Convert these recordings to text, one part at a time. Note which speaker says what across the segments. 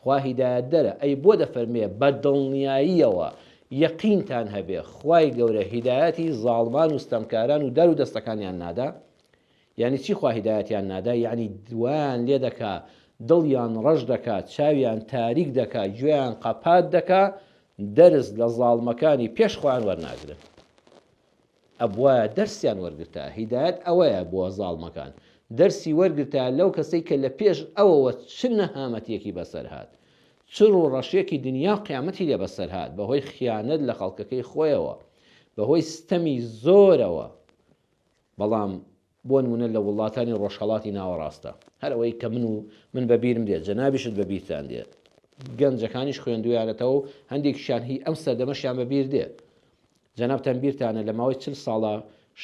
Speaker 1: خوا هیدایەتدەرە، ئەی بۆ دەفەرموێ بە دڵنیاییەوە یەقینتان هەبێ خوای گەورە هیدایەتی زاڵمان و ستەمکاران و دار و دەستەکانیان نادا؟ یانی چی خوا هیدایەتیان نادا؟ یانی وایان لێ دەکا دڵیان ڕەش دەکا چاویان تاریک دەکا گوێیان قەپات دەکا دەرس لە زاڵمەکانی پێش خۆیان وەرناگرن. ئەبوایە دەرسیان وەرگرتایە، هیدایەت ئەوەیە بۆ زاڵمەکان، دەرسی وەرگرتایە لەو کەسەی کە لە پێش ئەوەوە چ نەهامەتیەکی بەسەر هات، چ ڕووڕەشیەکی دنیا و قیامەتی لێ بەسەر هات بەهۆی خیانەت لە خەڵکەکەی خۆیەوە، بەهۆی ستەمی زۆرەوە، بەڵام بۆ نمونە لە وڵاتانی ڕۆژهەڵاتی ناوەڕاستە هەر ئەوەی کە من و من بە بیرم دێت جەنابیشت بە بیرتان دێت گەنجەکانیش خوێندویانەتەوە و هەندێکیشیان هی ئەم سەردەمەشیان بە بیر دێ جەنابتان بیرتانە لە ماوەی چل ساڵە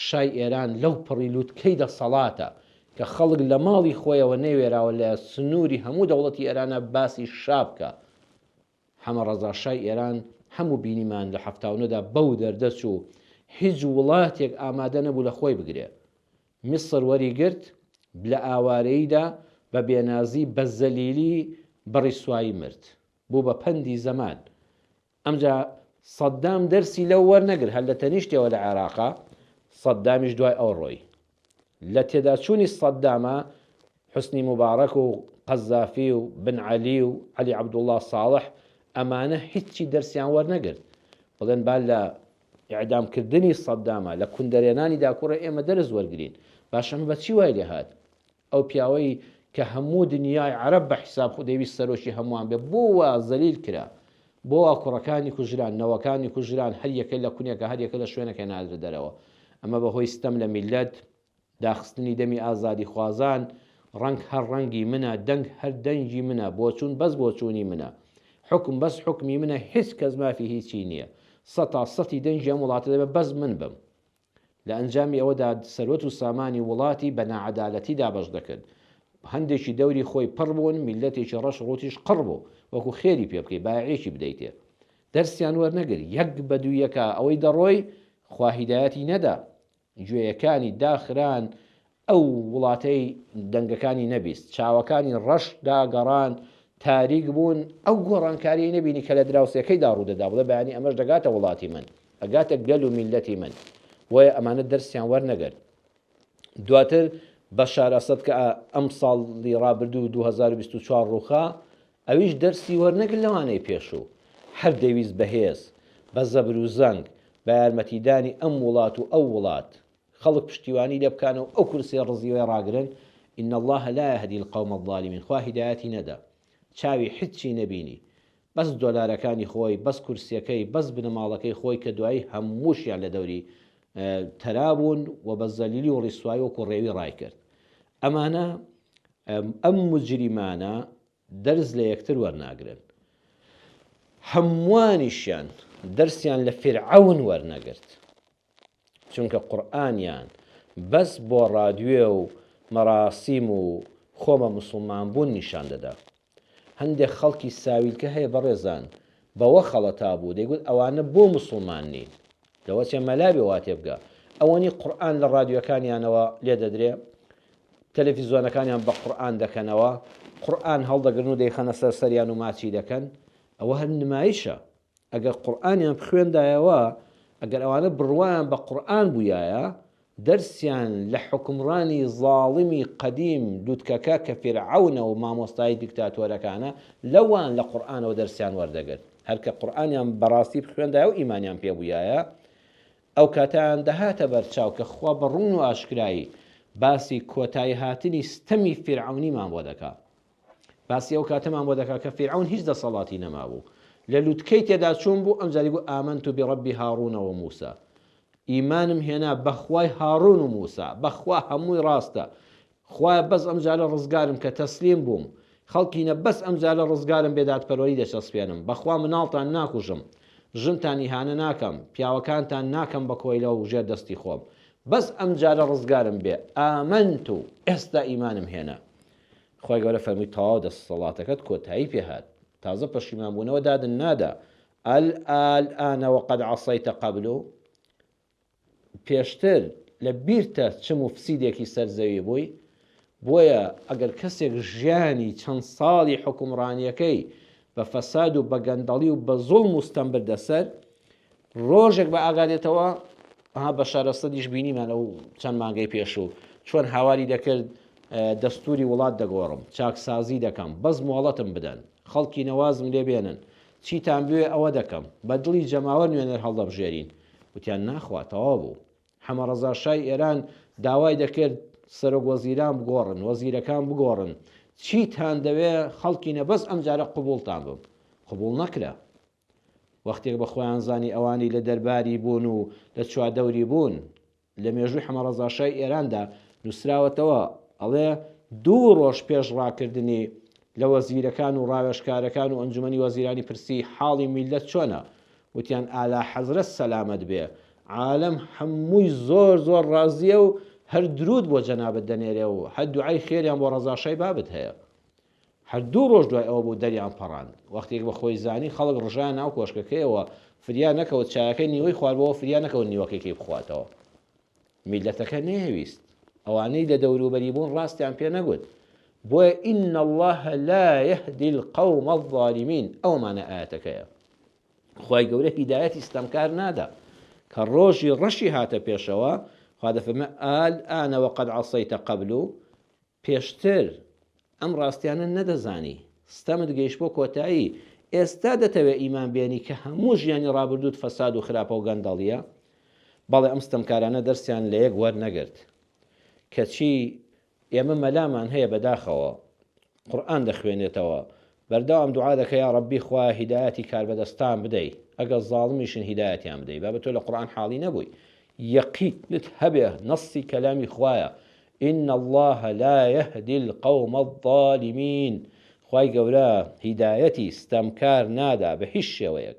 Speaker 1: شای ئێران لەو پڕی لوتکەی دەسەڵاتە کە خەڵک لە ماڵی خۆیەوە نەوێراوە لە سنووری هەموو دەوڵەتی ئێرانە باسی شا بکە حەمە ڕەزا شای ئێران هەموو بینیمان لە 79 دا بەو دەردە چوو هیچ وڵاتێک ئامادە نەبوو لە خۆی بگرێ میسر وەری گرت لە ئاوارەییدا بە بێنازی بە زەلیلی بە ڕیسوایی مرد بوو بە پەندی زەمان ئەمجا سەدام دەرسی لەو وەرنەگرت هەر لە تەنیشتیەوە لە عێراقا سەدامیش دوای ئەو ڕۆی لە تێداچوونی سەداما حوسنی موبارەک و قەزافی و بن عەلی و عەلی عەبدوڵڵا ساڵح ئەمانە هیچی دەرسیان وەرنەگرت بڵێن با لە ئیعدام کردنی سەداما لە کوندەرێنانی داکوڕێ ئێمە دەرس وەرگرین باشە ئەمە بە چی وای لێ هات ئەو پیاوەی کە هەموو دنیای عەرەب بە حیساب خۆ دەیویست سەرۆکی هەمووان بێ بۆ وا زەلیل کرا؟ بۆ وا کوڕەکانی کوژران، نەوەکانی کوژران، هەر یەکە لە کونێکا هەر یەکە لە شوێنەکە نادرە دەرەوە. ئەمە بە هۆی ستەم لە میللەت، داخستنی دەمی ئازادیخوازان، ڕەنگ هەر ڕەنگی منە، دەنگ هەر دەنگی منە، بۆچوون بەس بۆچوونی منە، حوکم بەس حوکمی منە، هیچ کەس مافی هیچی نییە. سەتا سەتی دەنگی ئەم وڵاتە دەبێ بەس من بم. لە ئەنجامی ئەوەدا سەروەت و سامانی وڵاتی بە ناعەدالەتی دابەش دەکرد. هەندێکی دەوری خۆی پڕ بوون، میللەتێکی ڕەش ڕووتیش قڕ بوو، وەکو خێری پێ بکەی، بایەعێکی بدەیتێ. دەرسیان وەرنەگرت. یەک بە دوو یەکا ئەوەی دەڕۆی، خوا هیدایەتی نەدا. گوێیەکانی داخران، ئەو وڵاتەی دەنگەکانی نەبیست، چاوەکانی ڕەش داگەڕان، تاریک بوون، ئەو گۆڕانکاریەی نەبینی کە لە دراوسێکەیدا ڕوودەدا، بڵێ بەیانی ئەمەش دەگاتە وڵاتی من، ئەگاتە گەل و میللەتی من، بۆیە ئەمانە دەرسیان وەرنەگرت. دواتر بەشار ئەسەد کە ئەم ساڵی ڕابردوو 2024 ڕووخا، ئەویش دەرسی وەرنەگرت لەوانەی پێشوو، هەر دەیویست بەهێز، بە زەبر و زەنگ، بە یارمەتیدانی ئەم وڵات و ئەو وڵات، خەڵک پشتیوانی لێ بکان و ئەو کورسیە ڕزیوەی ڕاگرن، ان اللە لا یهدی القوم الظالمین، خوا هیدایەتی نەدا، چاوی حچی نەبینی، بەس دۆلارەکانی خۆی، بەس کورسیەکەی، بەس بنەماڵەکەی خۆی کە دوایی هەمووشیان لە دەوری تەرا بوون و بە زەلیلی و ڕیسوایی وەکو ڕێوی ڕایکرد. ئەمانە ئەم مجریمانە دەرس لە یەکتر وەرناگرن. هەمووانیشیان دەرسیان لە فیرعەون وەرنەگرت. چونکە قورئانیان بەس بۆ ڕادوێ و مەراسیم و خۆ بە موسڵمان بوون نیشان دەدا. هەندێک خەڵکی ساویلکە هەیە بەڕێزان بەوە خەڵەتا بوو دەیگوت ئەوانە بۆ موسڵمان نین. لەوەچێ مەلا بێ وا تێبگا. ئەوەنی قورئان لە ڕادیۆکانیانەوە لێدەدرێ تەلەفیزۆنەکانیان بە قورئان دەکەنەوە، قورئان هەڵدەگرن و دەیخەنە سەر سەریان و ماچی دەکەن، ئەوە هەر نمایشە. ئەگەر قورئانیان بخوێندایەوە، ئەگەر ئەوانە بڕوایان بە قورئان بوویایە، دەرسیان لە حوکمڕانی زاڵمی قەدیم لوتکەکە کە فیرعەونە و مامۆستای دیکتاتۆرەکانە، لەوان لە قورئانەوە دەرسیان وەردەگرت. هەر کە قورئانیان بەڕاستی بخوێندایە و ئیمانیان پێ بوویایە، ئەو کاتەیان دەهاتە بەرچاو کە خوا بە ڕوون و ئاشکرایی باسی کۆتایی هاتنی ستەمی فیرعەونیمان بۆ دەکا. باسی ئەو کاتەمان بۆ دەکا کە فیرعەون هیچ دەسەڵاتی نەمابوو. لە لوتکەی تێداچوون بوو، ئەمجا دەیگوت آمنت برب هارون و موسی. ئیمانم هێنا بە خوای هاڕون و موسا، بەخوا هەمووی ڕاستە، خوایە بەس ئەمجارە ڕزگارم کە تەسلیم بووم، خەڵکینە بەس ئەمجارە ڕزگارم بێ دادپەروەری دەچەسپێنم، بەخوا مناڵتان ناکوژم، ژنتان ئیهانە ناکەم، پیاوەکانتان ناکەم بە کۆیلە و ژێر دەستی خۆم، بەس ئەمجارە ڕزگارم بێ، آمنت، ئێستا ئیمانم هێنا. خوای گەورە فەرمووی تەواو دەسەڵاتەکەت کۆتایی پێ هات، تازە پەشیمان بوونەوە دادن نادا، الآن وقد عصیت قبل، پێشتر لە بیرتە چ موفسیدێکی سەر زەوی بووی؟ بۆیە ئەگەر کەسێک ژیانی چەند ساڵی حوکمڕانیەکەی بە فەساد و بە گەندەڵی و بە زوڵم و ستەم بردە سەر، ڕۆژێک بە ئاگا دێتەوە، ئەها بەشار ئەسەدیش بینیمان ئەو چەند مانگەی پێشوو چۆن هاواری دەکرد دەستوری وڵات دەگۆڕم، چاکسازی دەکەم، بەس مۆڵەتم بدەن، خەڵکی نەوازم لێ بێنن، چیتان بوێ ئەوە دەکەم، بە دڵی جەماوەر نوێنەر هەڵدەبژێرین. وتیان ناخوا تەواو بوو. حەمەڕەزا شای ئێران داوای دەکرد سەرۆک وەزیران بگۆڕن، وەزیرەکان بگۆڕن، چیتان دەوێ خەڵکینە بەس ئەمجارە قبوڵتان بم. قبوڵ نەکرا. وەختێک بە خۆیان زانی ئەوانەی لە دەرباری بوون و لە چوادەوری بوون، لە مێژووی حەمەڕەزا شای ئێراندا نووسراوەتەوە، ئەڵێ دوو ڕۆژ پێش ڕاکردنی لە وەزیرەکان و ڕاوێژکارەکان و ئەنجومەنی وەزیرانی پرسی حاڵی میللەت چۆنە؟ وتیان ئالاحەزرەت سەلامەت بێ، عالەم هەمووی زۆر زۆر ڕازییە و هەر دروود بۆ جەنابت دەنێرێ و هەر دوعای خێریان بۆ ڕەزاشای بابت هەیە. هەر دوو ڕۆژ دوای ئەوە بوو دەریان پەڕاند. وەختێک بە خۆی زانی خەڵک ڕژایە ناو کۆشکەکەیەوە، فریا نەکەوت چایەکەی نیوەی خواردبۆوە فریا نەکەوت نیوەکەی کەی بخواتەوە. میللەتەکە نەیەویست. ئەوانەی لە دەوروبەری بوون ڕاستیان پێ نەگوت. بۆیە ان اللە لا یهدی القوم الظالمین ئەوە مانای ئایەتەکەیە. خوای گەورە هیدایەتی ستەمکار نادا. کە ڕۆژی ڕەشی هاتە پێشەوە، خوا دەفەرمێ الآن وقد عصیت قبل پێشتر ئەم ڕاستیانە نەدەزانی، ستەمت گەیشت بۆ کۆتایی، ئێستا دەتەوێ ئیمان بێنی کە هەموو ژیانی ڕابردووت فەساد و خراپە و گەندەڵیە؟ بەڵێ ئەم ستەمکارانە دەرسیان لە یەک وەرنەگرت. کەچی ئێمە مەلامان هەیە بەداخەوە قورئان دەخوێنێتەوە بەردەوام دوعا دەکە یا ڕەبی خوایە هیدایەتی کاربەدەستان بدەی ئەگەر زاڵمیشن هیدایەتیان بدەی بابە تۆ لە قورئان حاڵی نەبووی یەقینت هەبێ نەصی کەلامی خوایە ان اللە لا یهدی القوم الظالمین خوای گەورە هیدایەتی ستەمکار نادا بە هیچ شێوەیەک.